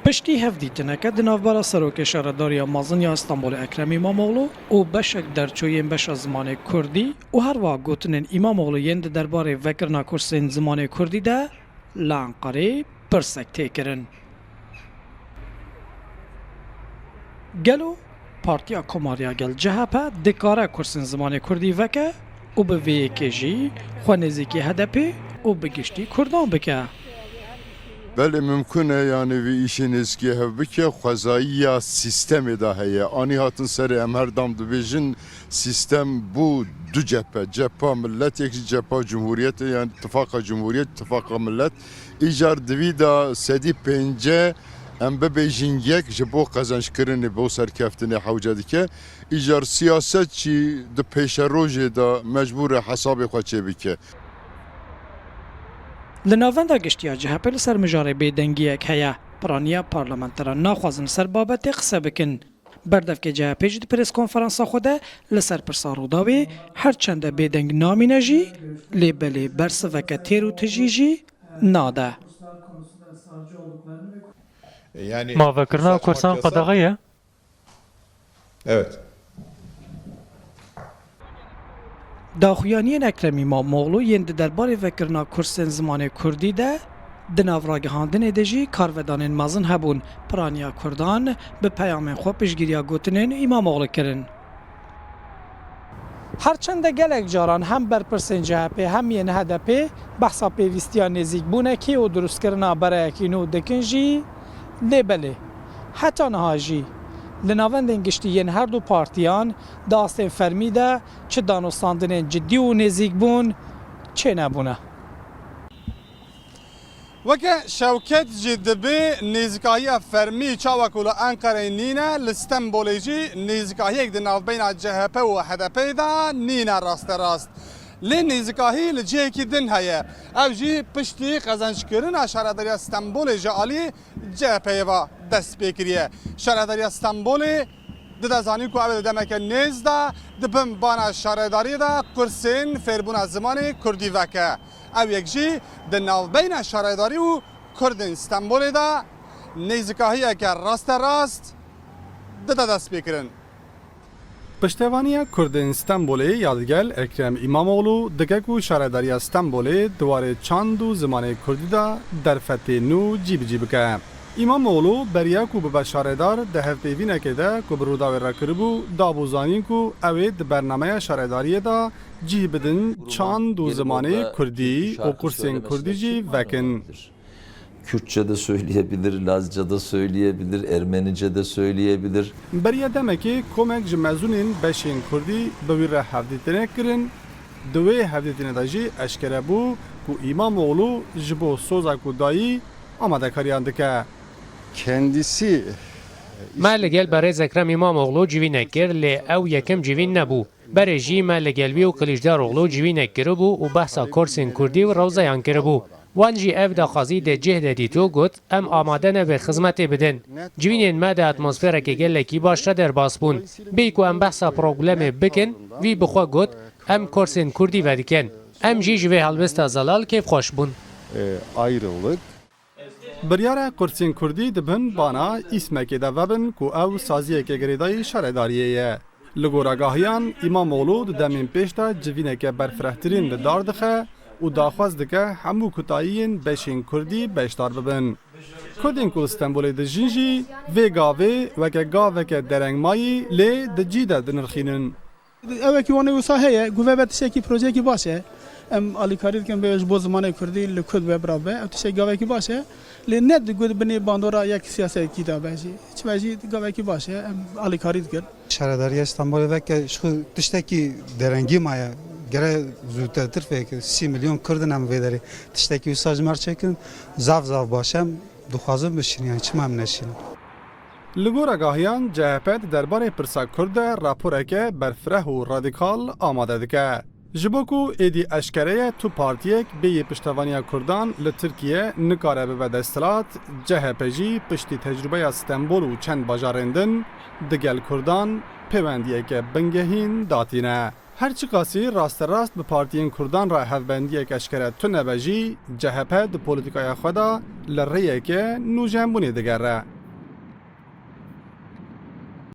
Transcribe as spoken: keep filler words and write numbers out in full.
Piştî hevdîtineke di navbera serokê şaredariya mezin ya Stenbolê Ekrem Îmamoğlu û beşek derçoyên beşa zimanê kurdî û herwiha gotinên Îmamoğlu yên di derbarê vekirina kursên zimanê kurdî de li Enqerê pirsek tê kirin. Gelo Partiya Komariya Gel, C H P, dikare kursên zimanê kurdî veke û bi vê yekê jî xwe nêzîkî H D P û bi giştî kurdan bike? Belê mimkun e, yani vî îşê nêzîkî hev bike, xwezayiya sîstemê de heye. Anî hatin serê em her dam dibêjin, sîstem bû du cephe, cepha milletê, yek jî cepha cumhuriyetê, yani tifaqa cumhuriyet, tifaqa millet. Îcar di vî de sedî pêncî em bibêjin yek ji bo qezenckirinê, bo serkeftinê hewce dike. Îcar siyaset jî di pêşerojê de mecbûr e hesabê xwe çêbike. Li navenda giştî ya C H P li ser mijarê bêdengiyek heye. Piraniya parlamenteran naxwazin li ser babetê qise bikin. Berdevkê C H P jî di preskonferansa xwe de li ser pirsa Rûdawê her çende bêdeng namîne jî, lê belê bersiveke têr û tijî jî nade. Yani Mavekirina saçma kursan kesa- qedexe ye? Evet. Daxuyaniyên Ekrem Îmamoğlu yên di derbarê vekirina kursên zimanê kurdî de di nav ragihandinê de jî karvedanên mezin hebûn. Piraniya kurdan bi peyamên xwe piştgiriya gotinên Îmamoğlu kirin. Her çende gelek caran hem berpirsên C H P hem yên H D P behsa pêvîstiya nêzîkbûnekê û dirustkirina bereyekî nû dikin jî, lê belê heta niha jî li navendên giştî yên her du partiyan di astên fermî de çi danûstandinên cidî û nêzîkbûn çênebûne. Weke Şewket jî dibê nêzîkahiya fermî çawa ku li Enqereyê nîne, li Stenbolê jî nêzîkahiyek di navbeyna C H P û H D P de nîne rasterast. Lê nêzîkahî li cihekî din heye. Ev jî piştî qezenckirina şaredariya Stenbolê ji alî C H P'yê ve dest pê kiriye. Şaredariya Stenbolê dide zanîn ku ew ê di demeke nêz de di bin bana şaredariyê de kursên fêrbûna zimanê kurdî veke. Ew yek jî di navbeyna şaredarî û kurdên Stenbolê de nêzîkahiyeke rasterast dide destpêkirin. Piştevaniya kurdên Stenbolê ya digel Ekrem Îmamoğlu dike ku şaredariya Stenbolê di warê çand û zimanê kurdî de derfetê nû cîbicî bike. Îmamoğlu beriya ku bibe şaredar di hevpeyvînekê de ku bi Rûdawê re kiribû, dabû zanîn ku ew ê di bernameya şaredariyê de cih bidin çand û zimanê kurdî û kursên kurdî jî vekin. Kürtçe de söyleyebilir, Lazca da söyleyebilir, Ermenice de söyleyebilir. Beriya demekê komek ji mezûnên beşên kurdî bi wî re hevdîtinek kirin. Di wê hevdîtinê de jî eşkere bû ku Îmamoğlu ji bo soza ku dayî amadekariyan dike. Kendisi Me li gel berêz Ekrem Îmamoğlu civînek kir, lê ew yekem civîn nebû. Berê jî me li gel wî û Kilîçdaroglu civînek kiribû û behsa kursên kurdî û rewzeyan kiribû. Wan jî ev daxwazî di cih de dît û got, em amade ne vê xizmetê bidin. Civînên me di atmosferekê gelekî baş de derbas bûn. Bêyî ku em behsa problemê bikin, vî bi xwe got, em kursên kurdî vedikin. Em jî ji vê helwesta zelal kêfxweş bûn. E, ayrıldık. Biryar e kursên kurdî di bin bana îsmekê de vebin ku ew saziyeke girêdayî şaredariyê ye. Li gora gahiyan, Îmamoğlu di demên pêş de civîneke berfirehtirîn li dar dixe û daxwaz dike hemû kutayiyên beşên kurdî beşdar bibin. Kurdên ku li Stenbolê dijîn jî vê gavê weke gaveke derengmayî lê di cî de dinirxînin. Ewekî wan ê wisa heye, ku vebe tiştekî projeyekî baş e. Em alîkarî dikin vê ji bo zimanê kurdî li ku dibe bira be. Ev tiştek gavekî baş e. Lê ne di ku binê bandora yek siyasetekî de be jî. Çi be jî gavekî baş e. Em alîkarî dikin. Şaredariya Stenbolê veke ji xwe tiştekî derengî maye. Gere zûtertir fêk sî milyon Kurd in em vê derê. Tiştekî wisa ji me re çêkin zaf zaf baş e. Em dixwazin bişînin, yani çima em neşînin? Li gora gahiyan C H P di derbarê pirsa Kurd de raporeke berfireh û radîkal amade dike. Ji bo ku êdî eşkere ye tu partiyek bêyî piştevaniya Kurdan li Tirkiye nikare bibe desthilat, C H P jî piştî tecrûbeya Stenbol û çend bajarên din digel Kurdan pêwendiyeke bingehîn datîne. Her çiqasî rasterast bi partiyên Kurdan re hevbendiyek eşkere tune be jî, C H P di polîtîkaya xwe de li rêyeke nûjenbûnê digere.